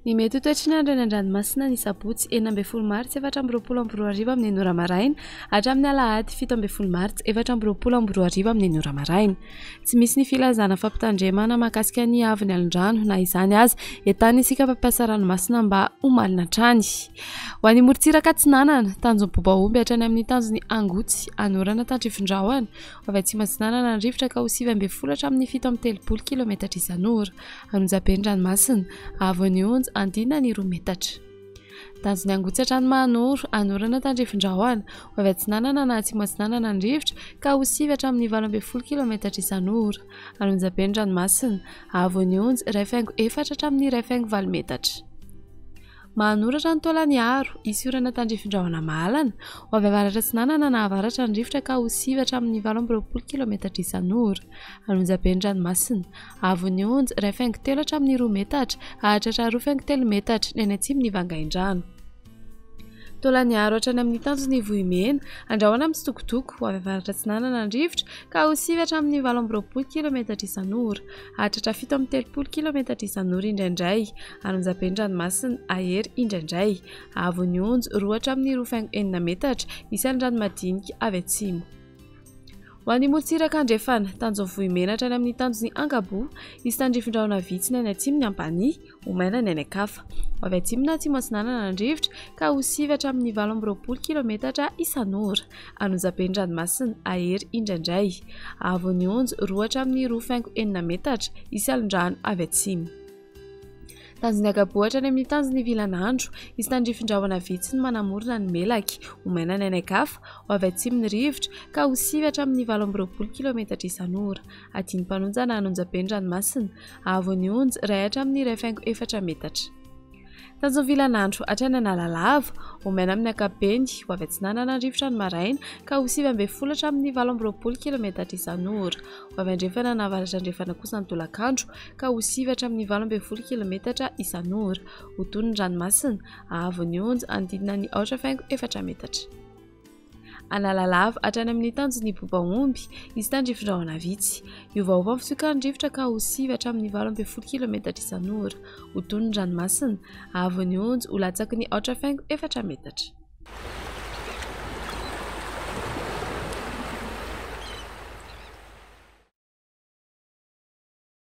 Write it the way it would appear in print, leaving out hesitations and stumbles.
Ny mety ho toetry ny andro eny an-dranomasina ny sabotsy 16 martsa 2024 amin'ny enina ora maraina hatramin'ny alahady 17 martsa 2024 amin'ny enina ora maraina. Tsy misy ny filazana fampitandremana mahakasika ny haavon'ny alon-drano na izany aza entanina isika mpampiasa ranomasina mba ho malina hatrany. Ho an'ny morontsiraka atsinanana, tanjon'ny Bobaomby hatrany amin'ny tanjon'ny Angotsy, Anorana tandrifindrahona, ho avy atsimo atsinanana ny rivotra ka ho 19 hatramin'ny 37 kilometatra isan'ora. Anonjabe ny ranomasina, avo ny onja, andina ny 2 metatra. Tanjon'ny Angotsy hatrany Mahanoro, anorana tandrifin-drahona, ho avy atsinanana na atsimo atsinanana ny rivotra ka ho 9 hatramin'ny 18 kilometatra isan'ora. Anonjabe ny ranomasina, avo ny onja, 1,4 hatramin'ny 1,8 metatra. Mahanoratra ny Taolagnaro, hisy orana tandrifin-drahona mahalana, ho avy avaratra atsinanana na avaratra ny rivotra ka ho 9 hatramin'ny 28 kilometatra isan'ora. Anonjabe ny ranomasina, Avon'ny onja, 1,3 hatramin'ny 2 metatra, hahatratra 2,3 metatra ny any atsimon'i Vangaindrano. Taolagnaro hatrany amin'ny tanjon'i Vohimena, andrahona mitsitokotoko, ho avy avaratra atsinanana ny rivotra ka ho 9 hatramin'ny 28 kilometatra isan'ora, hahatratra 37 kilometatra isan'ora indraindray, ary onjabe ny ranomasina, hahery indraindray. Haavon'ny onja, 2 hatramin'ny 2,6 metatra, isan'ny rano madinika avy atsimo. Ho an'ny morontsiraka andrefana, tanjon'i Vohimena hatrany amin'ny tanjon'i Angaboa, hisy tandrifin-drahona vitsy ny any atsimo ny Ampanihy, ho maina ny any an-kafa. Ho avy atsimo na atsimo atsinanana ny rivotra ka ho 9 hatramin'ny 28 kilometatra isan'ora. An'Onjabe ny ranomasina, hahery indraindray. Haavon'ny onja, 2 hatramin'ny 2,6 metatra, hisy alon-drano avy atsimo. Tanjon'ny Ankaboa hatrany amin'ny tanjon'ny Vilanandro, hisy tandrifin-drahona vitsy ny manamorona ny Melaky. Ho maina ny any an-kafa, ho avy atsimo ny rivotra, ka ho 9 hatramin'ny 28 kilometatra isan'ora. Adin'ny Mpanonja na Anonjabe ny ranomasina, haavon'ny onja, 1 hatramin'ny 1,4 metatra. Tanjon'ny Vilanandro hatrany Analalava, ho maina amin'ny ankapobeny, ho avy atsinanana ny rivotra ny maraina, ka ho 19 hatramin'ny 28 kilometatra isan'ora. Ho avy andrefana na avaratra andrefana kosa ny tolakandro, ka ho 9 hatramin'ny 18 kilometatra isan'ora. Ho tony ny ranomasina, haavon'ny onja hanodidina ny 8,4 metatra. Analalava hatrany amin'ny tanjon'ny Bobaomby, hisy tandrifin-drahona vitsy. Hiovaova ny fisiokan'ny rivotra ka ho 9 hatramin'ny 18 kilometatra isan'ora. Ho tony ny ranomasina, haavon'ny onja ho latsaky ny 8,4 metatra.